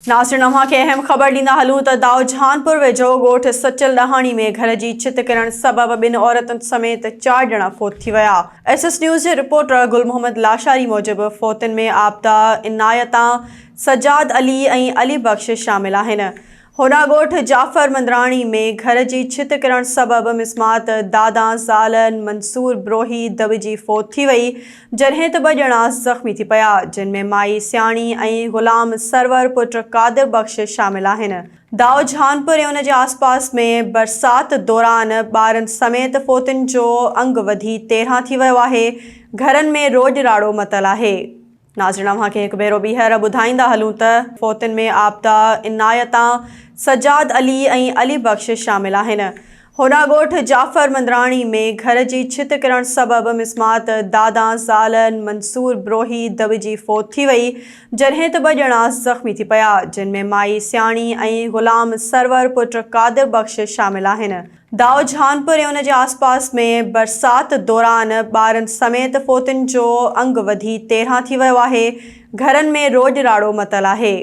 ناظرين اوهان کي اهم خبر ڏيندا هلون ته دائو جهانپور ويجهو ڳوٺ سچل ڏاهاڻي ۾ گهر جي ڇت ڪرڻ سبب ٻن عورتن سميت چار ڄڻا فوت ٿي ويا. ايس ايس نيوز جي رپورٽر گل محمد لاشاري موجب فوتين ۾ عابده، عنايتان، سجاد علي ۽ علي بخش شامل آهن. هوڏانهن ڳوٺ جعفر مندراڻي ۾ گهر جي ڇت ڪرڻ سبب مسمات دادان زال منصور بروهي دٻجي فوت ٿي وئي، جڏهن ته ٻه ڄڻا زخمي ٿي پيا، جن ۾ مائي سياڻي ۽ غلام سرور پٽ قادر بخش شامل آهن. دائو جهانپور ۽ ان جي آسپاس ۾ برسات دوران ٻارن سميت فوتين جو انگ وڌي 13 ٿي ويو آهي، گهرن ۾ روڄ راڙو متل آهي. ناظرين اوهان کي هڪ ڀيرو ٻيهر ٻڌائيندا هلون ته فوتين ۾ عابده، عنايتان، سجاد علي ۽ علي بخش شامل آهن. هوڏانهن ڳوٺ جعفر مندراڻي ۾ گهر جي ڇت ڪرڻ سبب مسمات دادان زال منصور بروهي دٻجي فوت ٿي وئي، جڏهن ته ٻه ڄڻا زخمي ٿي پيا، جن ۾ مائي سياڻي ۽ غلام سرور پٽ قادر بخش شامل آهن. دائو جهانپور ۽ ان جي آسپاس ۾ برسات دوران ٻارن سميت فوتين جو انگ وڌي 13 ٿي ويو آهي، گهرن ۾ روڄ راڙو متل آهي.